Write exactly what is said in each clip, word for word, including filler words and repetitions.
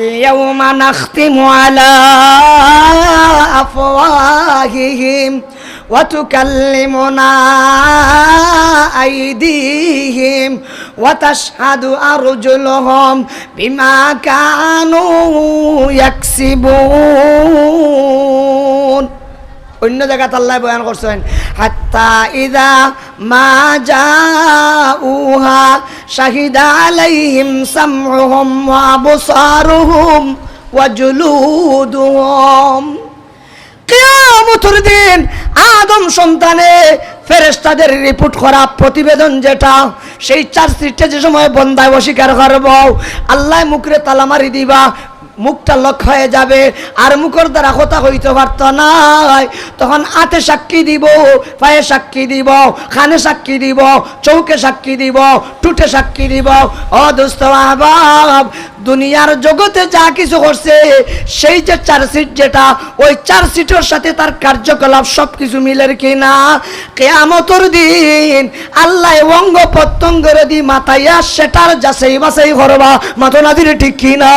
اليوم نختم على أفواههم وتكلمنا أيديهم وتشهد أرجلهم بما كانوا يكسبون. অন্য জাগাত আল্লায় বয়ান করছইন, "حتى إذا ما جاءوها شهد عليهم سمعهم وأبصارهم وجلودهم।" কিয়ামতর দিন আদম সন্তানে ফেরেশতাদের রিপোর্ট করা প্রতিবেদন যেটা, সেই চার্জশিটে যে সময় বন্দায় অস্বীকার করবো, আল্লায় মুখরে তালা মারি দিবা, মুখটা লক হয়ে যাবে, আর মুখর দ্বারা কথা কইতো পারতো নায়। তখন আতে সাক্ষী দিবো, পায়ে সাক্ষী দিবো, কানে সাক্ষী দিবো, চউখে সাক্ষী দিবো, ঠুটে সাক্ষী দিবো। ও দোস্ত আহবাব, দুনিয়ার জগতে যা কিছু করছে, সেই যে চার্জশিট যেটা, ওই চার্জশিটর সাথে তার কার্যকলাপ সব কিছু মিলের কি না? কিয়ামতর দিন আল্লায় অঙ্গ প্রত্যঙ্গরে দি মাতাইয়া সেটার যাচাই বাছাই করবা। মাতো না জুরে, ঠিক কি না?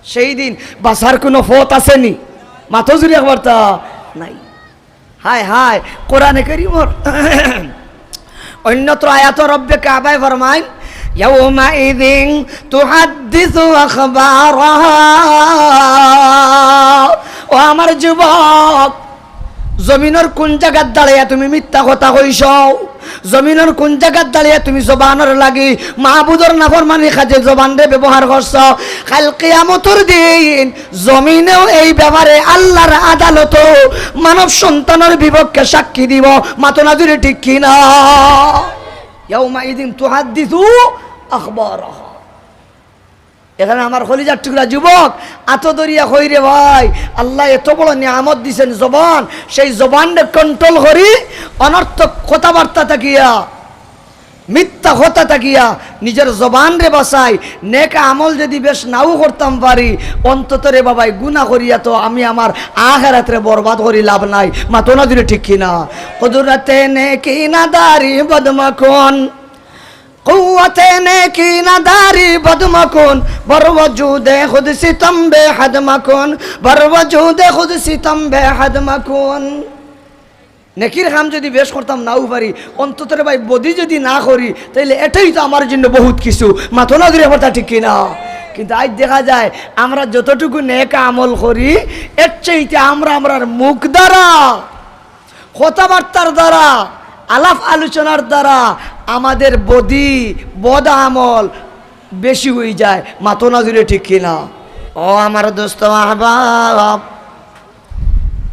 সেই দিন বাঁচার কুনু পথ আছে নি? মাতো জুরে একবার তা নাই। হায় হায়, কোরআনে করিমর অন্যত্র আয়াতো রব্বে কাবায় ফরমাইন, "يومئذ تحدث أخبارها।" ও আমার যুবক, জমিনর কুন জাগাত দাঁড়াইয়া তুমি মিথ্যা কথা কইছো? জমিনর কুন জাগাত দাঁড়াইয়া তুমি জবানর লাগি মাবুদর নাফরমানির কাজে জবানরে ব্যবহার করছো? কাইল কিয়ামতর দিন জমিনেও এই ব্যাপারে আল্লাহর আদালতো মানব সন্তানর বিপক্ষে সাক্ষী দিবো। মাতো না জুরে, ঠিক কি না? يومئذ تحدث أخبارها। এখানে আমার কলিজার টুকরা যুবক, আতো ধরিয়া কই রে ভাই, আল্লায় এত বড় নিয়ামত দিছেন জবান, সেই জবানরে কন্ট্রোল করি অনর্থক কথাবার্তা থাকিয়া, মিথ্যা কথা থাকিয়া নিজের জবানরে বাঁচাই। নেক আমল যদি বেশ নাও করতাম পারি, অন্তত রে বাবাই গুনা করিয়া তো আমি আমার আখেরাতরে বরবাদ করি লাভ নাই। মাতো না জুরে, ঠিক কি না? قدرت نیکی نداری بد مکن، قوت نیکی نداری بد مکن، بر وجود خود ستم بے حد مکن، بر وجود خود ستم بے حد مکن۔ নেকির কাম যদি বেশ করতাম নাও পারি, অন্তত রে ভাই বদি যদি না করি, তাইলে এটাই তো আমার জন্য বহুত কিছু। মাতো না জুরে, কথা ঠিক কি না? কিন্তু আইজ দেখা যায় আমরা যতটুকু নেক আমল করি, এর চাইতে আমরা আমরার মুখ দ্বারা, কথাবার্তার দ্বারা, আলাপ আলোচনার দ্বারা আমাদের বদি, বদ আমল বেশি হয়ে যায়। মাতো না জুরে, ঠিক কি না? ও আমার দোস্ত আহবাব,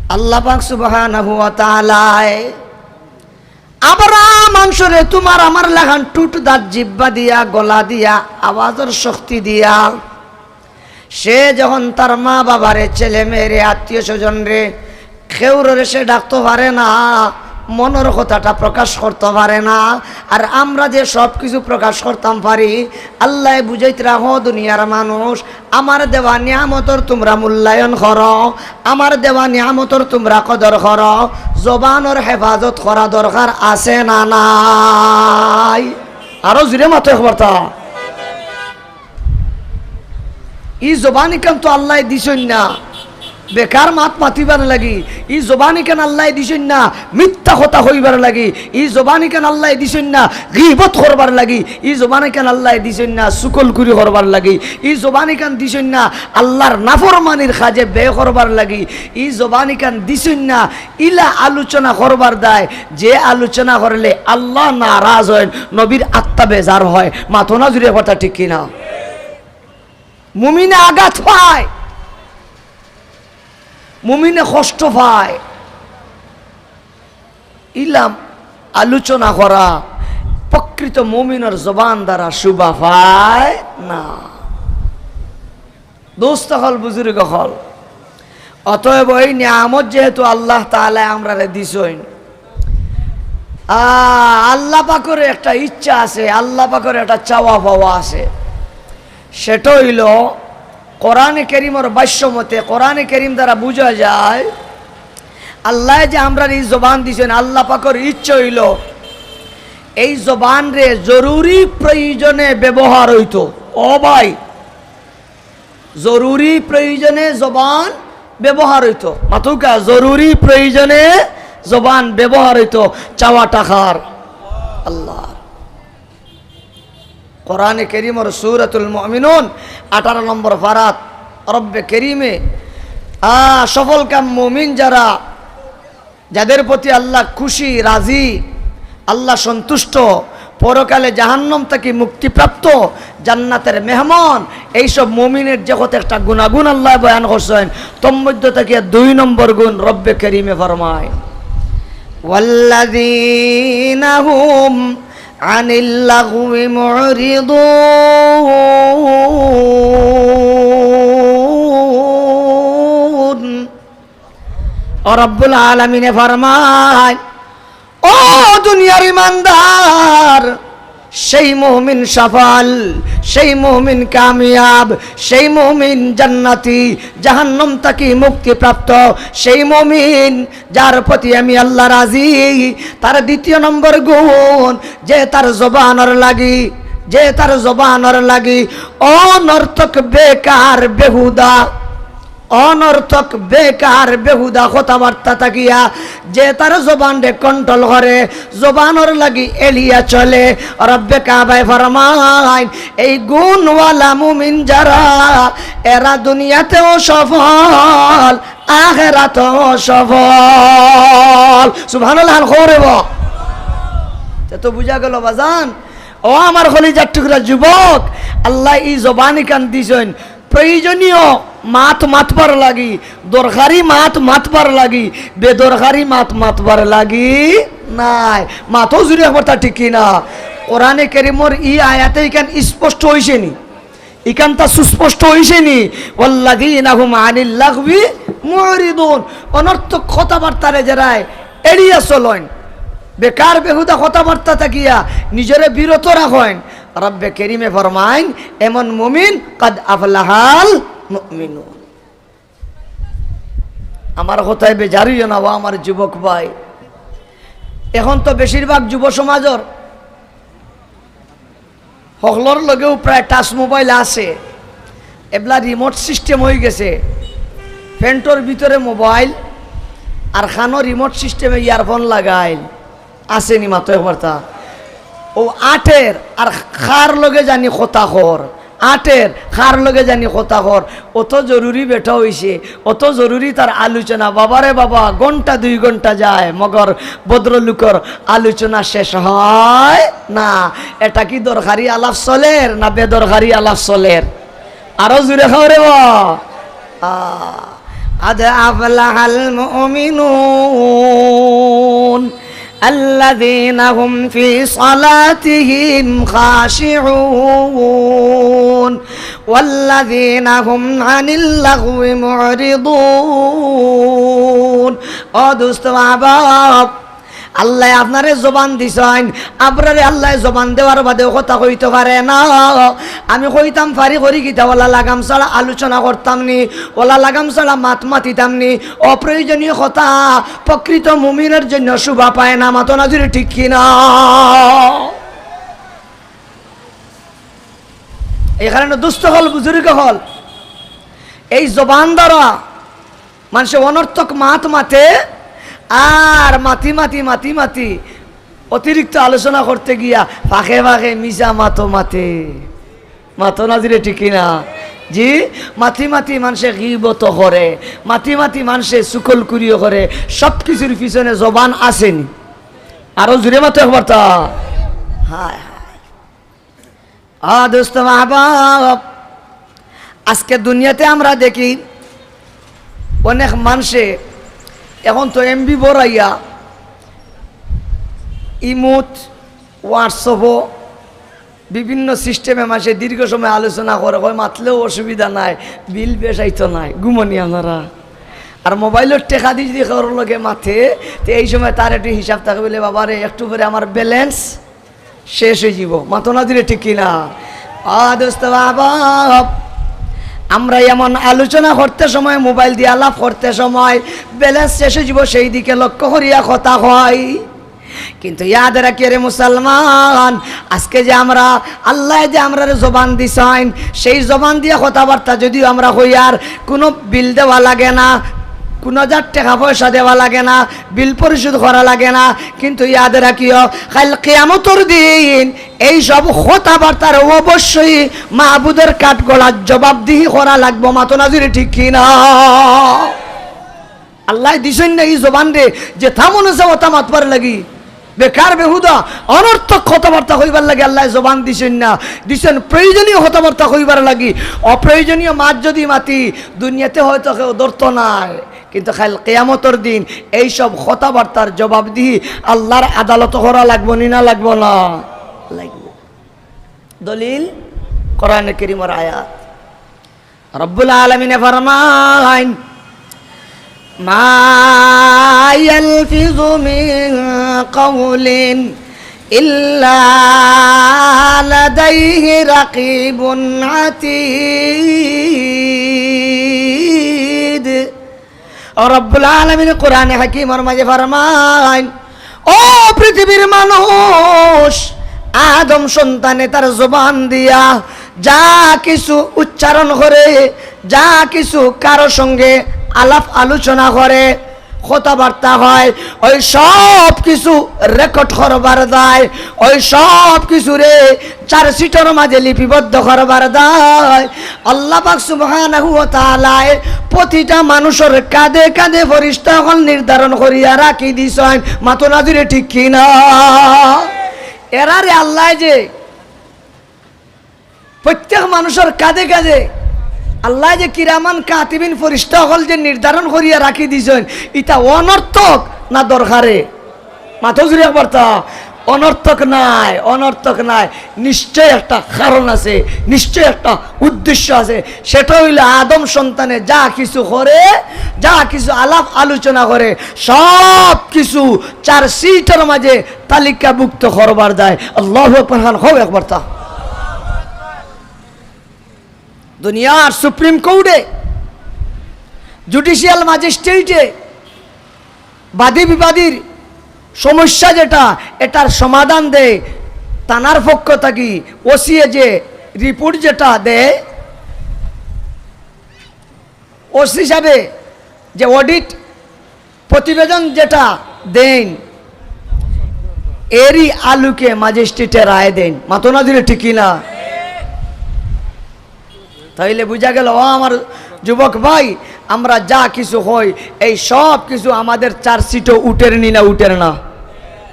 আল্লাহ পাক সুবহানাহু ওয়া তাআলায় আবরা মানষরে তুমার আমার লাখান টুট দাঁত জিব্বা দিয়া, গলা দিয়া, আওয়াজর শক্তি দিয়া, সে যখন তার মা বাবারে, ছেলে মেয়েরে, আত্মীয় স্বজনরে, কেউররে সে ডাকতো পারে না, মনর কথাটা প্রকাশ করতো পারে না। আর আমরা যে সব কিছু প্রকাশ করতাম পারি, আল্লায় বুঝাইতরা, "ও দুনিয়ার মানুষ, আমার দেওয়া নিয়ামতর তুমরা মূল্যায়ন করো, আমার দেওয়া নিয়ামতর তুমরা কদর করো।" জবানর হেফাজত করা দরকার আছে না নাই? আরো জুরে মাতো একবার তা। ই জবান ইখান তো আল্লায় দিছইন না বেকার মাত মাতিবার লাগি, ই জবান ইখান আল্লায় দিছইন না মিথ্যা কথা কইবার লাগি, ই জবান ইখান আল্লায় দিছইন না গীবত করবার লাগি, ই জবান ইখান আল্লায় দিছইন না চুগলখুরি করবার লাগি, ই জবান ইখান দিছইন না আল্লাহর নাফরমানির কাজে ব্যয় করবার লাগি, ই জবান ইখান দিছইন না ইলা আলোচনা করবার দায়, যে আলোচনা করলে আল্লাহ নারাজ অইন, নবীর আত্মা বেজার হয়। মাতো না জুরে, কথা ঠিক কি না? মুমিনে আঘাত পায়, মুমিনে কষ্ট পায়। ইলাম আলোচনা করা প্রকৃত মুমিনর জবান দ্বারা শোভা পায় না। দোস্ত অকল, বুজুর্গ অকল, অতএব এই নিয়ামত যেহেতু আল্লাহ তাআলায় আমরারে দিছইন, আ, আল্লাহ পাকর একটা ইচ্ছা আছে, আল্লাহ পাকর একটা চাওয়া পাওয়া আছে। সেটা অইলো কোরআনে করিমর ভাষ্য মতে, কোরআনে করিম দ্বারা বুঝা যায় আল্লায় যে আমরারে ই জবান দিছইন, আল্লাহ পাকর ইচ্ছা অইলো এই জবানরে জরুরি প্রয়োজনে ব্যবহার অইতো। ও ভাই, জরুরি প্রয়োজনে জবান ব্যবহার অইতো। মাতউক্কা, জরুরি প্রয়োজনে জবান ব্যবহার অইতো। চাওয়াটা কার? আল্লাহ। কোরআনে করিমর সূরাতুল মুমিনুন আঠারো নম্বর পারাত রব্বে করিমে, আ, সফলকাম মুমিন যারা, যাদের প্রতি আল্লাহ খুশি, রাজি, আল্লাহ সন্তুষ্ট, পরকালে জাহান্নাম থাকি মুক্তিপ্রাপ্ত, জান্নাতের মেহমান, এইসব মুমিনের যে কত একটা গুণাগুণ আল্লাহ বয়ান করছেন, তন্মধ্য থাকিয়া দুই নম্বর গুণ রব্বে করিমে ফরমায়, "ওয়াল্লাযীনা হুম আনিল লাগওয়ি মুরিদুন।" ও রব্বুল আলামিনে ফরমায়, ও দুনিয়ার ইমানদার, সেই মুমিন সফল, সেই মুমিন কামিয়াব, সেই মুমিন জান্নাতি, জাহান্নাম থাকি মুক্তিপ্রাপ্ত, সেই মুমিন যার প্রতি আমি আল্লাহ রাজি, তার দ্বিতীয় নম্বর গুণ, যে তার জবানর লাগি, যে তার জবানর লাগি অনর্থক, বেকার, বেহুদা, অনর্থক, বেকার, বেহুদা কথাবার্তা থাকিয়া যে তার জবানরে control করে, জবানর লাগি এড়িয়া চলে, রব্বে কাবায় ফরমাইন, এই গুণওয়ালা মুমিন যারা, এরা দুনিয়াতেও সফল, আখেরাতেও সফল। সুবহানাল্লাহ, আল খবরে ব। তে তো বুঝা গেল বাজান, ও আমার কলিজার টুকরা যুবক, আল্লাহ এই জবান ইখান দিছইন, প্রয়োজনীয় মাত মাতবার লাগি, দরকারি মাত মাতবার লাগি, বেদরকারি মাত মাতবার লাগি নায়। মাতো জুরে একবার তা ঠিক কি না? কোরআনে করিমর ই আয়াতে ইখান স্পষ্ট অইছে নি? ইখান তা সুস্পষ্ট অইছে নি? "ওয়াল্লাযীনা হুম আনিল লাগবি মুরিদুন।" অনর্থক কথাবার্তারে যারায় এড়িয়া চলইন, বেকার বেহুদা কথাবার্তা থাকিয়া নিজরে বিরত রাখইন। রব্বে করিমে ফরমাইন, এমন মুমিন, "কাদ আফলাহাল মুমিনুন।" আমার কথায় বেজার অইও না, ও আমার যুবক ভাই। এখন তো বেশিরভাগ যুব সমাজর হকলর লগেও প্রায় touch mobile আছে। এবলা remote system অইগেছে, প্যান্টর ভিতরে mobile আর কানো remote system-এ earphone লাগাইল। আছে নি মাতো একবার তা? ও আটের আর কার লগে জানি কথা কর, আটের কার লগে জানি কথা কর। অত জরুরি বেটা অইছে, অত জরুরি তার আলোচনা। বাবারে বাবা, ঘন্টা দুই ঘন্টা যায়, মগর ভদ্রলোকর আলোচনা শেষ হয় না। এটা কি দরকারি আলাপ চলের না বেদরকারি আলাপ চলের? আরো জুরে কও রে বা। আ, "কাদ আফলাহাল মুমিনুন, আল্লাযীনা হুম ফি সালাতিহিম খাশিউন, ওয়াল্লাযীনা হুম আনিল লাগওয়ি মুরিদুন।" ও দোস্ত আহবাব, আল্লায় আপনারে জবান দিছইন, আপনারে আল্লায় জবান দেওয়ার বাদেও কথা কইতো পারে না। আমি কইতাম পারি করি কিতা, অলা লাগাম ছাড়া আলোচনা করতাম নি, অলা লাগাম ছাড়া মাত মাতিতাম নি। অপ্রয়োজনীয় কথা প্রকৃত মুমিনের জন্য শোভা পায় না। মাতো না জুরে ঠিক কি না? এই কারণে দোস্ত অকল, বুজুর্গ অকল, এই জবান দ্বারা মানষে অনর্থক মাত মাতে, আর মাতি মাতি, মাতি মাতি অতিরিক্ত আলোচনা করতে গিয়া ফাঁকে ফাঁকে মিছা মাতো মাতে। মাতো না জুরে ঠিক কি না? জি, মাতি মাতি মানষে গিবত করে, মাতি মাতি মানষে চুগলখুরিও করে, সব কিছুর পিছনে জবান আছে নি। আরো জুরে মাতো একবার তা। হায় হায়। আ, দোস্ত আহবাব, আজকে দুনিয়াতে আমরা দেখি অনেক মানষে এখন তো এমবি ভরাইয়া ইমোত, WhatsApp-ও বিভিন্ন system-এ মানষে দীর্ঘ সময় আলোচনা করে, কয় মাতলেও অসুবিধা নাই, bill বেশ আইতো নায়, ঘুমো নি আপনারা। আর mobile-র টেকা দি যদি কারোর লগে মাতে, তে এই সময় তার একটু হিসাব থাকে, বলে, "বাবা রে, একটু পরে আমার balance শেষ অইযিবো।" মাতো না জুরে ঠিক কি না? আ, দোস্ত আহবাব, আমরা এমন আলোচনা করতে সময়, mobile দিয়া আলাপ করতে সময় balance শেষ অইযিবো, সেই দিকে লক্ষ্য করিয়া কথা কই। কিন্তু ইয়াদ রাখিও রে মুসলমান, আজকে যে আমরা, আল্লায় যে আমরারে জবান দিছইন, সেই জবান দিয়া কথাবার্তা যদিও আমরা কইয়ার, কুনু বিল দেওয়া লাগে না, কুনু হাজার টেকা পয়সা দেওয়া লাগে না, বিল পরিশোধ করা লাগে না। কিন্তু ইয়াদ রাখিও, কাইল কিয়ামতর দিন এই সব কথাবার্তার অবশ্যই মাবুদর কাঠগড়াত জবাবদিহি করা লাগবো। মাতো না জুরে, ঠিক কি না? আল্লায় দিছইন না ই জবানরে, যেতা মনে চায় অতা মাতবার লাগি। বেকার বেহুদা অনর্থক কথাবার্তা কইবার লাগি আল্লায় জবান দিছইন না, দিছইন প্রয়োজনীয় কথাবার্তা কইবার লাগি। অপ্রয়োজনীয় মাত যুদি মাতি, দুনিয়াতে হয়তো কেউ ধরতো নায়, কিন্তু কাইল কিয়ামতর দিন এই সব কথাবার্তার জবাবদিহি আল্লার আদালতো করা লাগবো নি না লাগবো না? লাগবো। দলিল কোরআনে করিমর আয়াত। রব্বুল আলামিনে ফরমাইন, "মা ইয়ালফিজু মিন কাউলিন ইল্লা লাদাইহি রাকিবুন আতীদ।" ও রব্বুল আলামিন কোরআনে হাকিমর মাঝে ফরমাইন, ও পৃথিবীর মানুষ, আদম সন্তানে তার জবান দিয়া যা কিছু উচ্চারণ করে, যা কিছু কারো সঙ্গে আলাপ আলোচনা করে, কথাবার্তা হয়, ওই সব কিছু রেকর্ড করবার দায়, ওই সব কিছুরে চার্জশিটর মাঝে লিপিবদ্ধ করবার দায় আল্লাহ পাক সুবহানাহু ওয়া তাআলায় প্রতিটা মানুষর কাঁধে কাঁধে ফেরেশতা অকল নির্ধারণ করিয়া রাখি দিছইন। মাতো না জুরে, ঠিক কি না? এরারে আল্লায় যে প্রত্যেক মানুষর কাঁধে কাঁধে আল্লায় যে কিরামান কাতিবিন ফেরেশতা অকল যে নির্ধারণ করিয়া রাখি দিছইন, ইতা অনর্থক না দরকারে? মাতো জুরে একবার তা। অনর্থক নায়, অনর্থক নায়। নিশ্চয় একটা কারণ আছে, নিশ্চয় একটা উদ্দেশ্য আছে। সেটা অইলো আদম সন্তানে যা কিছু করে, যা কিছু আলাপ আলোচনা করে, সব কিছু চার্জশিটর মাঝে তালিকাভুক্ত করবার দায়। আল্লাহু আকবার খান, কও একবার তা। দুনিয়ার সুপ্রিম কোর্টে, জুডিশিয়াল ম্যাজিস্ট্রেটে বাদী বিবাদীর সমস্যা যেটা, এটার সমাধান দেয় থানার পক্ষ থাকি। ওসিয়ে যে রিপোর্ট যেটা দেয়, ওসি সাবে যে অডিট প্রতিবেদন যেটা দেন, এরই আলোকে ম্যাজিস্ট্রেটে রায় দেন। মাতো না জুরে, ঠিক কি না? তাইলে বুঝা গেল, ও আমার যুবক ভাই, আমরা যা কিছু হই, এই সব কিছু আমাদের চার্জশিটও উঠের নি না উঠের না?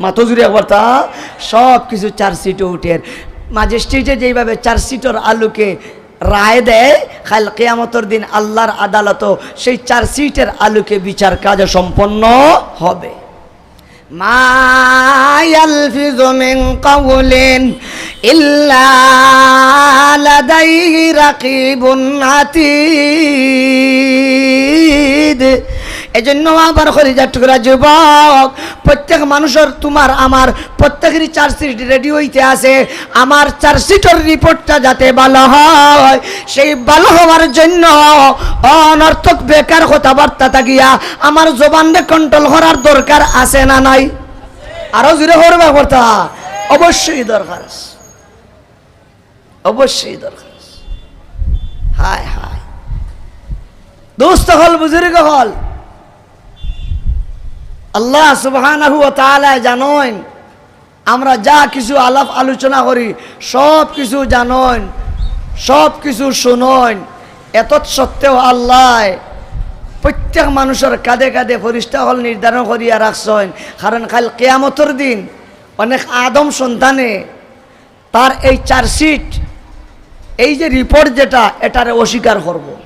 মাতো জুরে একবার তা। সব কিছু চার্জশিটও উঠের। ম্যাজিস্ট্রেটে যেইভাবে চার্জশিটর আলোকে রায় দেয়, কাল কিয়ামতর দিন আল্লাহর আদালতও সেই চার্জশিটের আলোকে বিচার কাজ সম্পন্ন হবে। মা ইয়ালফিজু মিন কাউলিন ইল্লা লাদাইহি রাকিবুন আতীদ। এজন্য আমার কলিজার টুকরা যুবক, প্রত্যেক মানুষর, তোমার আমার প্রত্যেকেরই চার্জশিট রেডি হইতে আছে। আমার চার্জশিটর রিপোর্টটা যাতে ভালো হয়, সেই ভালো হওয়ার জন্য অনর্থক বেকার কথাবার্তা থাকিয়া আমার জবানরে কন্ট্রোল করার দরকার আছে না নাই? আরো জোরে করবা কথা, অবশ্যই দরকার আছে, অবশ্যই দরকার আছে। হায় হায়, দোস্ত হল, বুজুর্গ হল, আল্লাহ সুবহানাহু ওয়া তাআলা জানইন, আমরা যা কিছু আলাপ আলোচনা করি, সব কিছু জানইন, সব কিছু শুনইন। এতৎ সত্ত্বেও আল্লায় প্রত্যেক মানুষর কাঁধে কাঁধে ফেরেশতা হল নির্ধারণ করিয়া রাখছইন। কারণ কাল কিয়ামতর দিন অনেক আদম সন্তানে তার এই চার্জশিট, এই যে রিপোর্ট যেটা, এটারে অস্বীকার করব।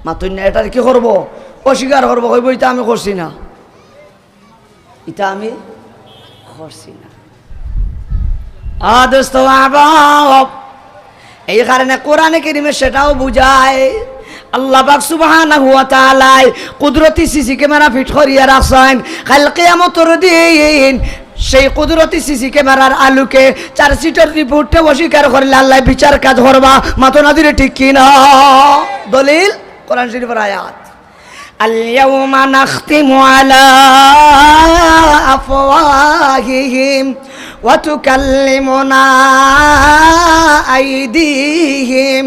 মাতইন না, এটারে কি করব? অস্বীকার করব। কইব, "ইটা আমি করছি না, ইটা আমি করছি না।" আ দোস্ত, আহবাব, এই কারণে কোরআনে কারিমে সেটাও বুঝায়। আল্লাহ পাক সুবহানাহু ওয়া তাআলায় কুদরতি সিসি ক্যামেরা ফিট করিয়া রাখছইন। কাল কিয়ামতর দিন সেই কুদরতি সিসি ক্যামেরার আলোকে চার্জশিটর রিপোর্টে অস্বীকার করলে আল্লায় বিচার কাজ করবা। মাতো না জোরে, ঠিক কি না? দলিল কোরআন শরীফর আয়াত। اليوم نختم على أفواههم وتكلمنا أيديهم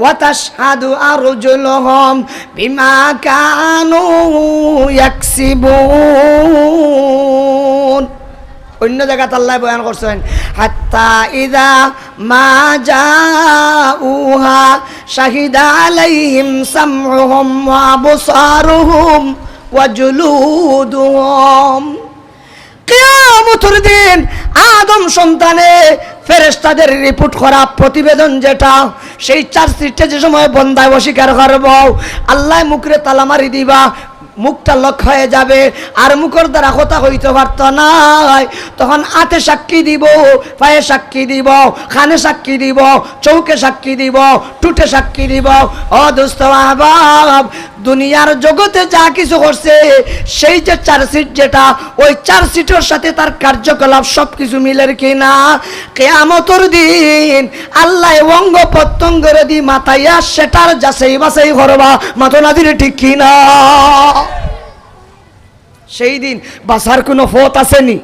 وتشهد أرجلهم بما كانوا يكسبون. অন্য জাগাত আল্লায় বয়ান করছইন, حتى إذا ما جاءوها شهد عليهم سمعهم وأبصارهم وجلودهم. কিয়ামতর দিন আদম সন্তানে ফেরেশতাদের রিপোর্ট করা প্রতিবেদন যেটা, সেই চার্জশিটে যে সময় বন্দায় অস্বীকার করবো, আল্লায় মুখরে তালা মারি দিবা, মুখটা লক হয়ে যাবে, আর মুখর দ্বারা কথা কইতো পারতো নায়। তখন আতে সাক্ষী দিবো, পায়ে সাক্ষী দিবো, কানে সাক্ষী দিবো, চউখে সাক্ষী দিবো, ঠুটে সাক্ষী দিবো। ও দোস্ত আহবাব, দুনিয়ার জগতে যা কিছু করছে, সেই যে চার্জশিট যেটা, ওই চার্জশিটর সাথে তার কার্যকলাপ সব কিছু মিলের কি না? কিয়ামতর দিন আল্লায় অঙ্গ প্রত্যঙ্গরে দি মাতাইয়া সেটার যাচাই বাছাই করবা। মাতো না জুরে, ঠিক কি না? সেই দিন বাঁচার কুনু পথ আছে নি?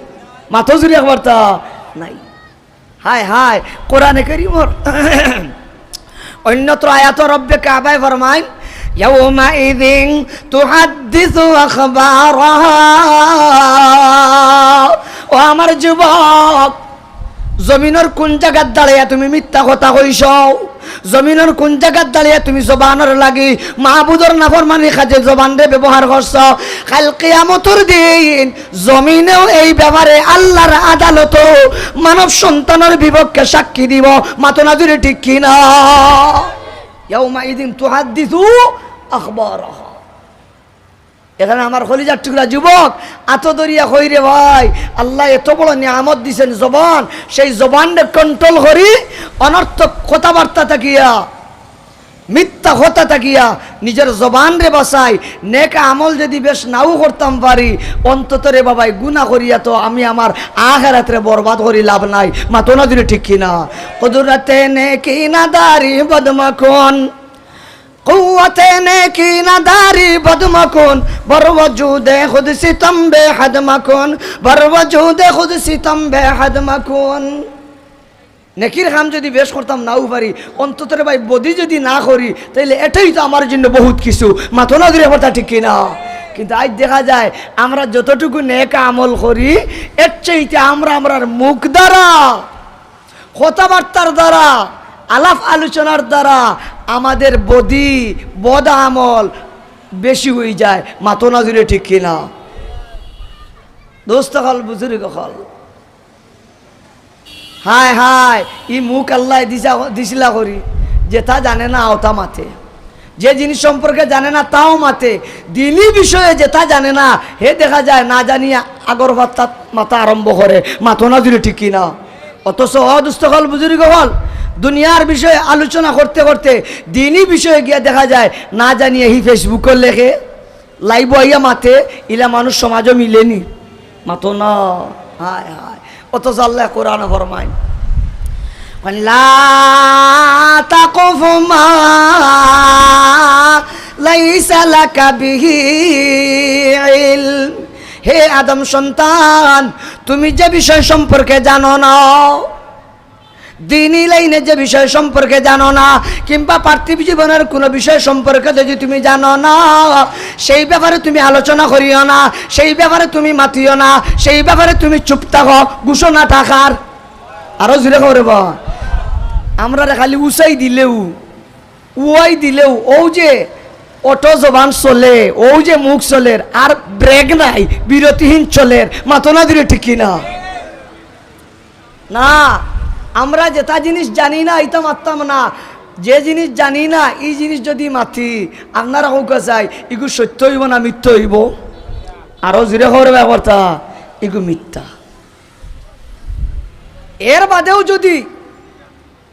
মাতো জুরে একবার তা নাই। হায় হায়, কোরআনে করিমর অন্যত্র আয়াত রব্বে কাবায় ফরমাইন, يومئذ تحدث أخبارها। ও আমার যুবক, জমিনর কুন জাগাত দাঁড়াইয়া তুমি মিথ্যা কথা কইছো? জমিনর কুন জাগাত দাঁড়াইয়া তুমি জবানর লাগি মাবুদর নাফরমানির কাজে জবানরে ব্যবহার করছো? কাইল কিয়ামতর দিন জমিনেও এই ব্যাপারে আল্লাহর আদালতো মানব সন্তানর বিপক্ষে সাক্ষী দিবো। মাতো না জুরে, ঠিক কি না? يومئذ تحدث أخبارها। এখানে আমার কলিজার টুকরা যুবক, আতো ধরিয়া কই রে ভাই, আল্লায় এত বড় নিয়ামত দিছেন জবান, সেই জবানরে কন্ট্রোল করি অনর্থক কথাবার্তা থাকিয়া, মিথ্যা কথা থাকিয়া নিজের জবানরে বাঁচাই। নেক আমল যদি বেশ নাও করতাম পারি, অন্তত রে বাবাই গুনা করিয়া তো আমি আমার আখেরাতরে বরবাদ করি লাভ নাই। মাতো না জুরে, ঠিক কি না? قدرت نیکی نداری بد مکن، قوت نیکی نداری بد مکن، بر وجود خود ستم بے حد مکن، بر وجود خود ستم بے حد مکن۔ নেকির কাম যদি বেশ করতাম নাও পারি, অন্তত রে ভাই বদি যদি না করি, তাইলে এটাই তো আমার জন্য বহুত কিছু। মাতো না জুরে, কথা ঠিক কি না? কিন্তু আইজ দেখা যায় আমরা যতটুকু নেক আমল করি, এর চাইতে আমরা আমরার মুখ দ্বারা, কথাবার্তার দ্বারা, আলাপ আলোচনার দ্বারা আমাদের বদি, বদ আমল বেশি হয়ে যায়। মাতো না জুরে, ঠিক কি না? দোস্ত অকল, বুজুর্গ অকল, হায় হায়, ই মুখ আল্লায় দিছা, দিছিলা করি, যেটা জানে না ওটা মাতে, যে জিনিস সম্পর্কে জানে না তাও মাতে, দিনি বিষয়ে যেটা জানে না, হে দেখা যায় না জানিয়া আগর পাত্তাত মাতা আরম্ভ করে। মাতো না জুরে, ঠিক কি না? অথচ ও দোস্ত অকল, বুজুর্গ অকল, দুনিয়ার বিষয়ে আলোচনা করতে করতে দিনি বিষয়ে গিয়া দেখা যায় না জানিয়া হি Facebook-ও লেখে, live-ও আইয়া মাতে, ইলা মানুষ সমাজও মিলেনি। মাতো না, হায় হায়। অথচ আল্লায় কোরআনে ফরমাইন, لا تقف ما ليس لك به علم। হে আদম সন্তান, তুমি যে বিষয় সম্পর্কে জানো না, দিনি লাইনে যে বিষয় সম্পর্কে জানো না, কিংবা পার্থিব জীবনের কোনো বিষয় সম্পর্কে যদি তুমি জানো না, সেই ব্যাপারে তুমি আলোচনা করিও না, সেই ব্যাপারে তুমি মাতিও না, সেই ব্যাপারে তুমি চুপ থাকো, গুছো না থাকার। আরো জুরে কও রে বা। আমরারে খালি উসাই দিলেউ, উয়াই দিলেউ, অউ যে অটো জবান চলে, অউ যে মুখ চলের, আর ব্রেক নাই, বিরতিহীন চলের, মাতো না জুরে, ঠিক কি না? না, আমরা যেটা জিনিস জানি না, ইটা মাততাম না। যে জিনিস জানি না, ই জিনিস যদি মাতি, আপনারা কউক্কা চাই, ইগু সত্য অইবো না মিথ্যা অইবো? আরো জুরে কও রে বা কথা, ইগু মিথ্যা। এর বাদেও যদি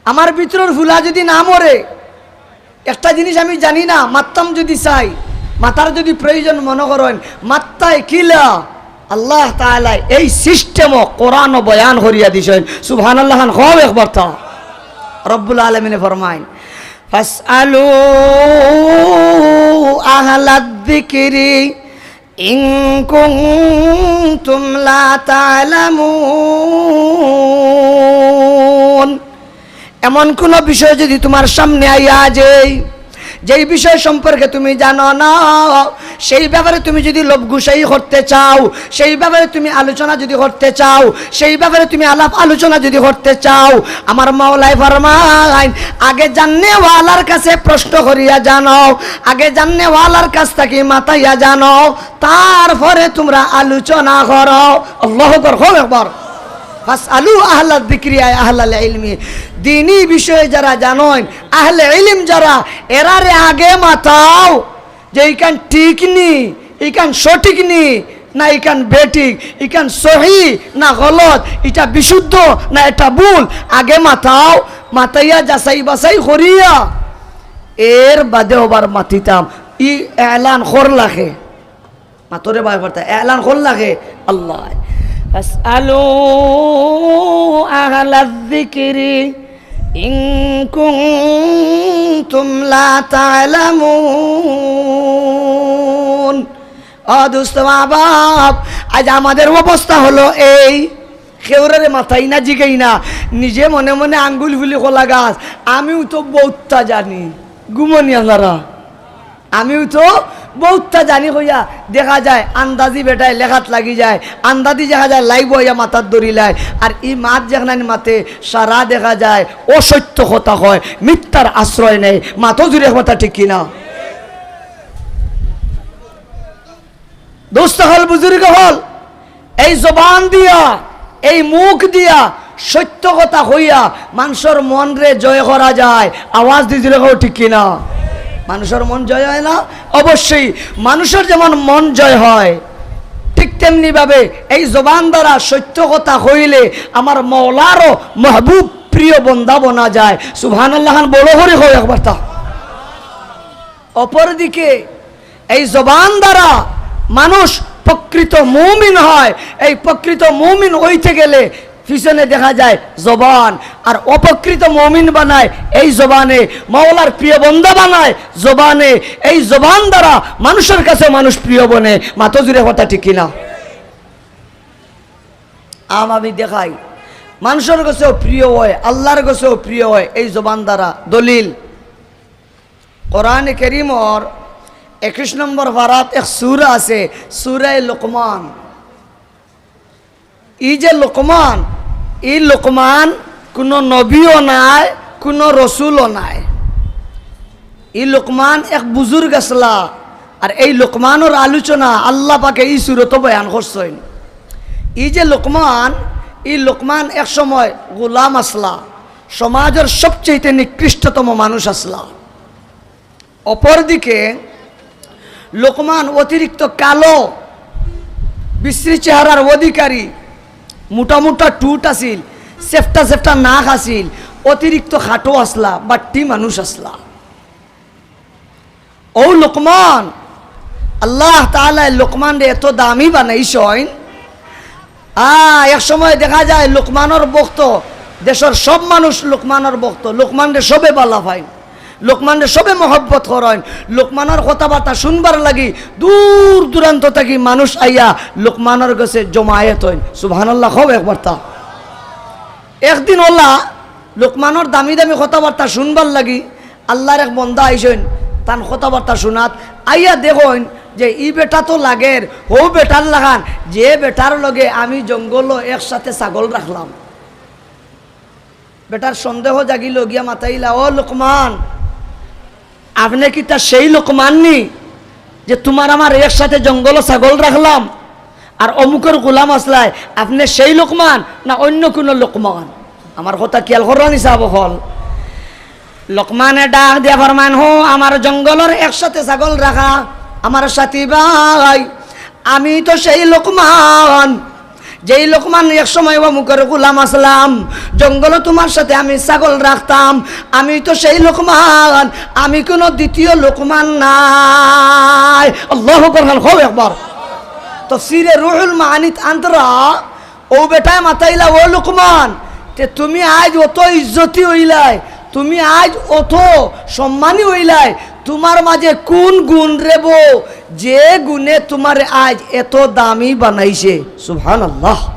আমার ভিতরর ফুলা যদি না মরে, একটা জিনিস আমি জানি না, মাততাম যদি চাই, মাতার যদি প্রয়োজন মনো করইন, মাততায় কিলা? আল্লাহ তাআলায় এই সিস্টেমও কোরআনও বয়ান করিয়া দিছইন। সুবহানাল্লাহ খান কও একবার তা। রব্বুল আলামিনে ফরমাইন, فاسألوا أهل الذكر إن كنتم لا تعلمون। এমন কোন বিষয় যদি তোমার সামনে আইয়া যায়, যেই বিষয় সম্পর্কে তুমি জানো না, সেই ব্যাপারে তুমি যদি লোকগুসাই করতে চাও, সেই ব্যাপারে তুমি আলোচনা যদি করতে চাও, সেই ব্যাপারে তুমি আলাপ আলোচনা যদি করতে চাও, আমার মাওলায় ফরমাইন, আগে জাননেওয়ালার কাছে প্রশ্ন করিয়া জানো, আগে জাননেওয়ালার কাছ থাকি মাতাইয়া জানো, তারপরে তোমরা আলোচনা করো। আল্লাহু আকবার, কও একবার। ফাসআলু আহলায যিকরি আই আহলাল ইলমি। দ্বীনি বিষয়ে যারা জানইন, আহলে ইলম যারা, এরারে আগে মাতাও যে ইখান ঠিক নি, ইখান সঠিক নি, না ইখান বেঠিক, ইখান সহি না গলত, ইটা বিশুদ্ধ না এটা ভুল, আগে মাতাও, মাতাইয়া যাচাই বাছাই করিয়া এর বাদে হবার মাতিতাম। ই এলান করলা কে? মাতরে বায় পারতা, এলান করলা কে? আল্লাহ। فاسألوا أهل الذكر إن كنتم لا تعلمون। ও দোস্ত, মা বাপ, আজ আমাদের অবস্থা হলো এই, কেউরারে মাতাই না, জিগাই না, নিজে মনে মনে আঙ্গুল ফুলি কলা গাছ, আমিও তো বউততা জানি, ঘুমনি আনারা। আমিও তো বউততা জানি কইয়া দেখা যায় আন্দাজি বেটায় লেখাত লাগি যায়, আন্দাজি দেখা যায় লাইভ অইয়া মাতাত ধরিলায়। আর ই মাত যেখানে মাতে সারা দেখা যায় অসত্য কথা কয়, মিথ্যার আশ্রয় নেয়। মাতো জুরে কথা ঠিক কিনা? দোস্ত হল, বুজুর্গ হল, এই জবান দিয়া, এই মুখ দিয়া সত্য কথা কইয়া মানুষর মনরে জয় করা যায়। আওয়াজ দি জুরে কও ঠিক কিনা? মানুষর মন জয় হয় না? অবশ্যই। মানুষর যেমন মন জয় হয়, ঠিক তেমনি ভাবে এই জবান দ্বারা সত্য কথা কইলে আমার মওলারও মাহবুব প্রিয় বন্দা বনা যায়। সুবহানাল্লাহ খান বড় করি কও একবার তা। অপরদিকে এই জবান দ্বারা মানুষ প্রকৃত মুমিন হয়। এই প্রকৃত মুমিন অইতে গেলে পিছনে দেখা যায় জবান, আর অপ্রকৃত মুমিন বানায় এই জবানে, মাওলার প্রিয় বন্দা বানায় জবানে। এই জবান দ্বারা মানুষর কাছে মানুষ প্রিয় বনে। মাতো জুরে কথা ঠিক কিনা? আম আমি দেখাই, মানুষর কাছেও প্রিয় হয়, আল্লাহর কাছেও প্রিয় হয় এই জবান দ্বারা। দলিল, কোরআনে করিমর একুশ নম্বর পারাত এক সূরা আছে, সূরায়ে লোকমান। ই যে লোকমান, ই লোকমান কুনু নবীও নায়, কুনু রসুলও নায়। ই লোকমান এক বুজুর্গ আছলা, আর এই লোকমানর আলোচনা আল্লাহ পাকে ই সূরতো বয়ান করছইন। ই যে লোকমান, ই লোকমান এক সময় গোলাম আছলা, সমাজর সবচেয়ে নিকৃষ্টতম মানুষ আছলা। অপরদিকে লোকমান অতিরিক্ত কালো, বিশ্রী চেহারার অধিকারী, মোটা মোটা ঠুট আছিল, চেফটা চেফটা নাক আছিল, অতিরিক্ত খাটো আছলা, বাট্টি মানুষ আছলা। ও লোকমান, আল্লাহ তাআলায় লোকমানরে এত দামি বানাইছইন, আ, এক সময় দেখা যায় লোকমানর ভক্ত, দেশর সব মানুষ লোকমানর ভক্ত, লোকমানরে সবে বালা পাইন, লোকমানরে সবে মহব্বত করইন, লোকমানর কথাবার্তা শুনবার লাগি দূর দূরান্ত থাকি মানুষ আইয়া লোকমানর গেছে জমায়েত অইন। সুবহানাল্লাহ, কও একবার তা। একদিন অলা লোকমানর দামি দামি কথাবার্তা শুনবার লাগি আল্লাহর এক বন্দা আইছইন, তান কথাবার্তা শুনাত। আইয়া দেখইন যে ই বেটা তো লাগের হউ বেটার লাখান, যে বেটার লগে আমি জঙ্গলো একসাথে ছাগল রাখলাম। বেটার সন্দেহ জাগিল, গিয়া মাতাইলা, "ও লোকমান, আপনে কিতা সেই লোকমান নি যে তুমার আমার একসাথে জঙ্গলো ছাগল রাখলাম, আর অমুকর গোলাম আছলায়? আপনে সেই লোকমান না অইন্য কুনু লোকমান?" আমার কথা খিয়াল কররা নি সাব অকল? লোকমানে ডাক দিয়া ফরমাইন, "হো, আমার জঙ্গলর একসাথে ছাগল রাখা আমার সাথী ভাই, আমি তো সেই লোকমান, যেই লোকমান এক সময় অমুকর গোলাম আছলাম, জঙ্গলো তুমার সাথে আমি ছাগল রাখতাম, আমি তো সেই লোকমান, আমি কুনু দ্বিতীয় লোকমান নায়।" আল্লাহু আকবার, কও একবার। তাফসীরে রুহুল মাআনিত আনতরা অউ বেটায় মাতাইলা, "ও লোকমান, তে তুমি আইজ অত ইজ্জতি অইলায়, তুমি আইজ অত সম্মানী অইলায়, তুমার মাঝে কুন গুণ রেবো, যে গুণে তুমারে আইজ এত দামি বানাইছে? সুবহানাল্লাহ।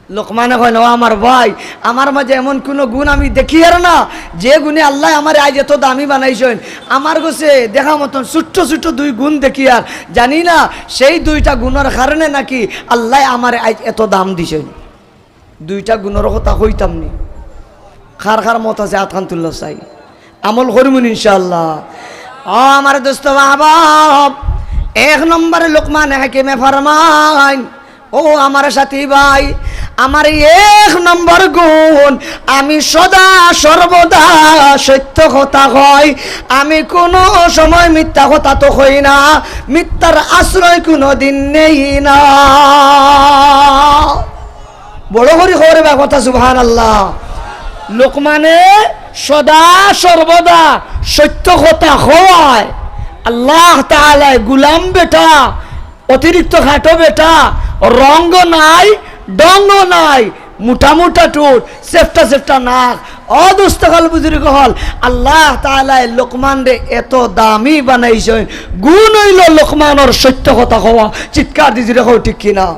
লোকমানে কইন, "ও আমার ভাই, আমার মাঝে এমন কুনু গুণ আমি দেখিয়ার না, যে গুণে আল্লায় আমারে আইজ এত দামি বানাইছইন।" আমার গেছে দেখা মতন ছোট্ট ছোট্ট দুই গুণ দেখিয়ার, জানি না সেই দুইটা গুণর কারণে নাকি আল্লায় আমারে আইজ এত দাম দিছইন। দুইটা গুণর কথা কইতাম নি? কার কার মত আছে আতখান তুল্লা চাই। আমল করিমুন ইনশাআল্লাহ। ও আমার দোস্ত বাবা, এক নম্বরে লোকমানে হাকিমে ফরমাইন, ও আমার সাথী ভাই, আমার এক নম্বর গুণ, আমি সদা সর্বদা সত্য কথা কই। আমি কুনু সময় মিথ্যা কথা তো কই না, মিথ্যার আশ্রয় কুনুদিন নেই না। বড় করি কও রে বা কথা, সুবহানাল্লাহ। লোকমানে সদা সর্বদা সত্য কথা কওয়ায়। আল্লাহ তাআলায় গুলাম বেটা, অতিরিক্ত খাটো বেটা, রঙ্গ নাই, ঢঙ্গ নাই, মোটা মোটা ঠুট, চেপটা চেপটা নাক। ও দোস্ত অকল, বুজুর্গ অকল, আল্লাহ তাআলায় লোকমানরে এত দামি বানাইছইন, গুণ অইলো লোকমানর সত্য কথা কওয়া। চিৎকার দি জুরে কও, ঠিক কি না?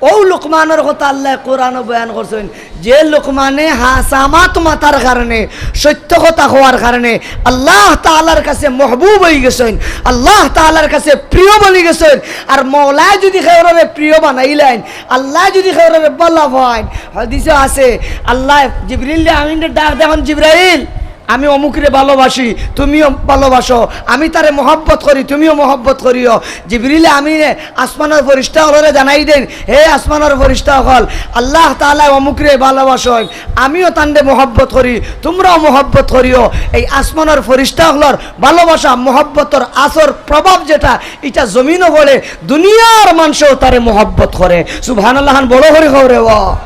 অউ লোকমানর কথা আল্লায় কোরআনো বয়ান করছইন, যে লোকমানে হাছা মাত মাতার কারণে, সত্য কথা কওয়ার কারণে আল্লাহ তাআলার কাছে মহবুব অইগেছইন, আল্লাহ তাআলার কাছে প্রিয় বনিগেছইন। আর মওলায় যুদি কেউররে প্রিয় বানাইলাইন, আল্লায় যুদি কেউররে ভালা পাইন, হাদিসো আছে, আল্লায় জিবরিলরে আমিনরে ডাক দেইন, "জিবরাইল, আমি অমুকরে ভালোবাসি, তুমিও ভালোবাসো, আমি তারে মহব্বত করি, তুমিও মহব্বত করিও।" জিবরিলে আমিনে আসমানর ফিরিস্তা অকলরে জানাই দেইন, "হে আসমানর ফিরিস্তা অকল, আল্লাহ তাআলায় অমুকরে ভালোবাসইন, আমিও তানরে মহব্বত করি, তুমরাও মহব্বত করিও।" এই আসমানর ফিরিস্তা অকলর ভালোবাসা, মহব্বতর আসর প্রভাব যেটা, ইটা জমিনো পড়ে, দুনিয়ার মানষেও তারে মহব্বত করে। সুবহানাল্লাহ খান বড় করি কও রে বা।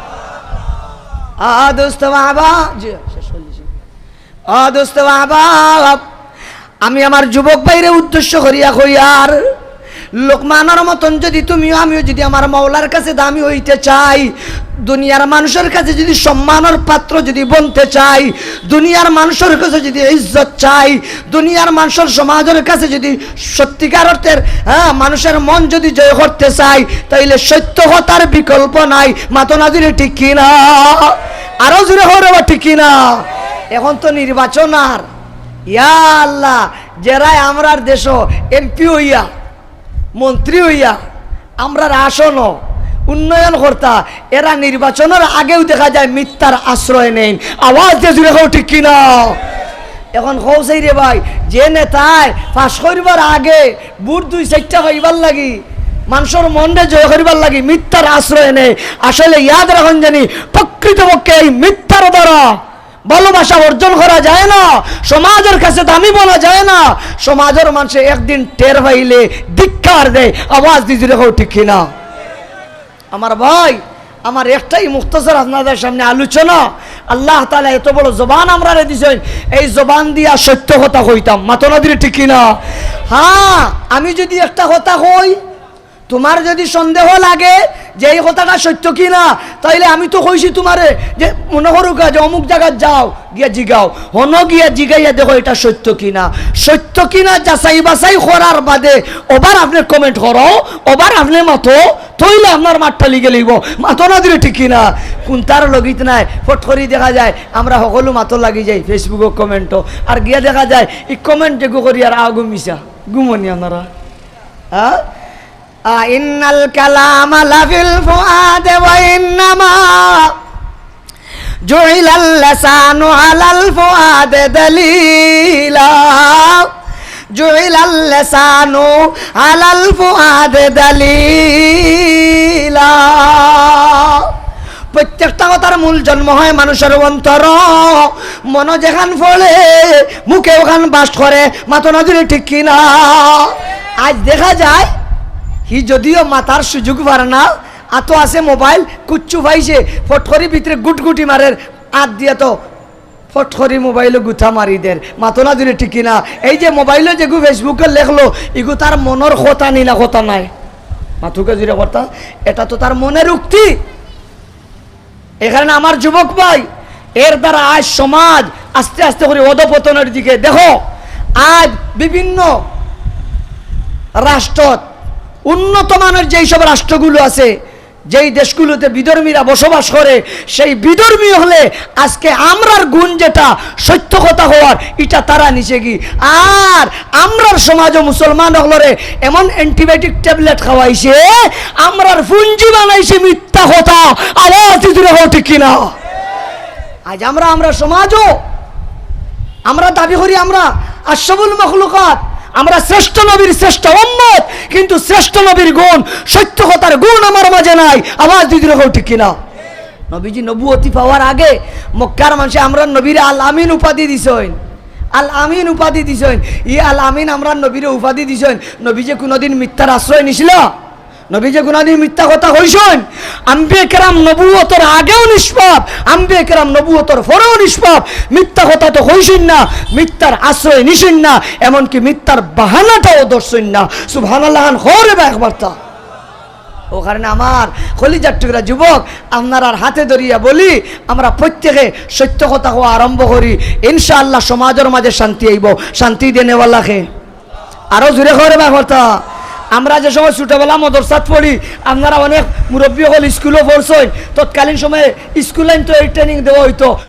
আ দোস্ত বাবা, জি, শেষ অইল, জি। আ দোস্ত বাবা, আমি আমার যুবক ভাইরে উদ্দেশ্য করিয়া কইয়ার, লোকমানর মতন যুদি তুমিও আমিও যুদি আমার মওলার কাছে দামি অইতে চাই, দুনিয়ার মানষর কাছে যুদি সম্মানর পাত্র যুদি বনতে চাই, দুনিয়ার মানষর কাছে যুদি ইজ্জত চাই, দুনিয়ার মানষর সমাজর কাছে যুদি সত্যিকার অর্থের, হ্যাঁ, মানষর মন যুদি জয় করতে চাই, তাইলে সত্য কথার বিকল্প নাই। মাতো না জুরে, ঠিক কি না? আরো জুরে কও রে বা, ঠিক কি না? এখন তো নির্বাচন আর, ইয়া আল্লাহ, যেরায় আমরার দেশো এমপি অইয়া, মন্ত্রী অইয়া, আমরার আসনো উন্নয়ন কর্তা, এরা নির্বাচনর আগেউ দেখা যায় মিথ্যার আশ্রয় নেইন। আওয়াজ দিয়া জুরে কও, ঠিক কি না? এখন কও চাই রে ভাই, যে নেতায় পাশ করিবার আগে ভোট দুই চাইরটা পাইবার লাগি, মানষর মনরে জয় করিবার লাগি মিথ্যার আশ্রয় নেয়, আসলে ইয়াদ রাখইন জানি, প্রকৃতপক্ষে এই মিথ্যার দ্বারা ভালোবাসা অর্জন করা যায় না, সমাজর কাছে দামি বনা যায় না। সমাজর মানষে একদিন টের পাইলে ধিক্কার দেয়। আওয়াজ দি জুরে কও, ঠিক কি না? আমার ভাই, আমার একটাই মুখতসর আপনাদের সামনে আলোচনা। আল্লাহ তাআলায় এত বড় জবান আমরারে দিছইন, এই জবান দিয়া সত্য কথা কইতাম। মাতো না জুরে, ঠিক কি না? হ্যাঁ, আমি যুদি একটা কথা কই, তুমার যুদি সন্দেহ লাগে যে এই কথাটা সত্য কি না, তাইলে আমি তো কইছি তুমারে যে মনো করুক্কা যে অমুক জাগাত যাও, গিয়া জিগাও, হনো গিয়া জিগাইয়া দেখো ইটা সত্য কি না। সত্য কি না যাচাই বাছাই করার বাদে ওবার আপনে comment করো, ওবার আপনে মাতো, তইলে আপনার মাত টালি গেলিবো। মাতো না জুরে, ঠিক কি না? কুন্তার লগিত নাই, ফট করি দেখা যায় আমরা হকলউ মাতো লাগি যাই Facebook-ও comment-ও, আর গিয়া দেখা যায় ই comment যেগু করি আর আগু মিছা। ঘুমনি আপনারা, হ্যাঁ? আ, ইন্নাল কালামা লাফিল ফুআদে ওয়া ইন্নামা জুইলাল লিসানু আলাল ফুআদে দালিলা। জুইলাল লিসানু আলাল ফুআদে দালিলা। প্রত্যেকটা কথার মূল জন্ম হয় মানুষর অন্তর। মনো যেখান পড়ে, মুখে ওখান বাস করে। মাতো না জুরে, ঠিক কি না? আইজ দেখা যায়, হি যুদিও মাতার সুযোগ পার না, আতো আছে মোবাইল, কুচ্ছু পাইছে, ফট করি ভিতরে গুটগুটি মারের, আত দিয়া তো ফট করি মোবাইলো গুতা মারি দের। মাতো না জুরে, ঠিক কি না? এই যে মোবাইলো যেগু Facebook-ও লেখলো, ইগু তার মনর কথা নি না কথা নায়? মাতুক্কা জুরে কথা, এটা তো তার মনের উক্তি। এই কারণে আমার যুবক ভাই, এর দ্বারা আজ সমাজ আস্তে আস্তে করি অধপতনের দিকে। দেখো, আজ বিভিন্ন রাষ্ট্রত, উন্নত মানের যেই সব রাষ্ট্রগুলো আছে, যেই দেশগুলোতে বিধর্মীরা বসবাস করে, সেই বিধর্মী হলে আজকে আমরার গুণ যেটা, সত্য কথা হওয়ার, এটা তারা নিছে কি। আর আমরার সমাজও মুসলমান হকলরে এমন অ্যান্টিবায়োটিক ট্যাবলেট খাওয়াইছে, আমরার পুঞ্জি বানাইছে মিথ্যা কথা। আওয়াজ দি জুরে কও, ঠিক কিনা? আজ আমরা, আমরা সমাজও আমরা দাবি করি আমরা আশরাফুল মখলুকাত, আমরা শ্রেষ্ঠ নবীর শ্রেষ্ঠ উম্মত, কিন্তু শ্রেষ্ঠ নবীর গুণ, সত্য কথার গুণ আমার মাঝে নাই। আওয়াজ দি জুরে কও, ঠিক কিনা? নবীজি নবুয়তি পাওয়ার আগে মক্কার মানষে আমরার নবীরে আল আমিন উপাধি দিছইন। আল আমিন উপাধি দিছইন। ই আল আমিন আমরার নবীরে উপাধি দিছইন। নবীজি কুনুদিন মিথ্যার আশ্রয় নিছিল? নবীজি কুনুদিন মিথ্যা কথা কইছইন? আম্বিয়ে কেরাম নবুয়তর আগেও নিষ্পাপ, আম্বিয়ে কেরাম নবুয়তর পরেও নিষ্পাপ। মিথ্যা কথা তো কইছইন না, মিথ্যার আশ্রয় নিছইন না, এমনকি মিথ্যার বাহানাটাও ধরছইন না। সুবহানাল্লাহ খান কও রে বা একবার তা। ও কারণে আমার কলিজার টুকরা যুবক, আপনারার হাতে ধরিয়া বলি, আমরা প্রত্যেকে সত্য কথা কওয়া আরম্ভ করি, ইনশাআল্লাহ সমাজর মাঝে শান্তি আইবো। শান্তি দেনেওয়ালা কে? আরো জুরে কও রে বা কথা। আমরা যে সময় ছোটবেলা মাদ্রাসাত পড়ি, আপনারা অনেক মুরব্বী হকল স্কুলো পড়ছইন, তৎকালীন সময়ে স্কুল আইন তো এই ট্রেনিং দেওয়া হইতো।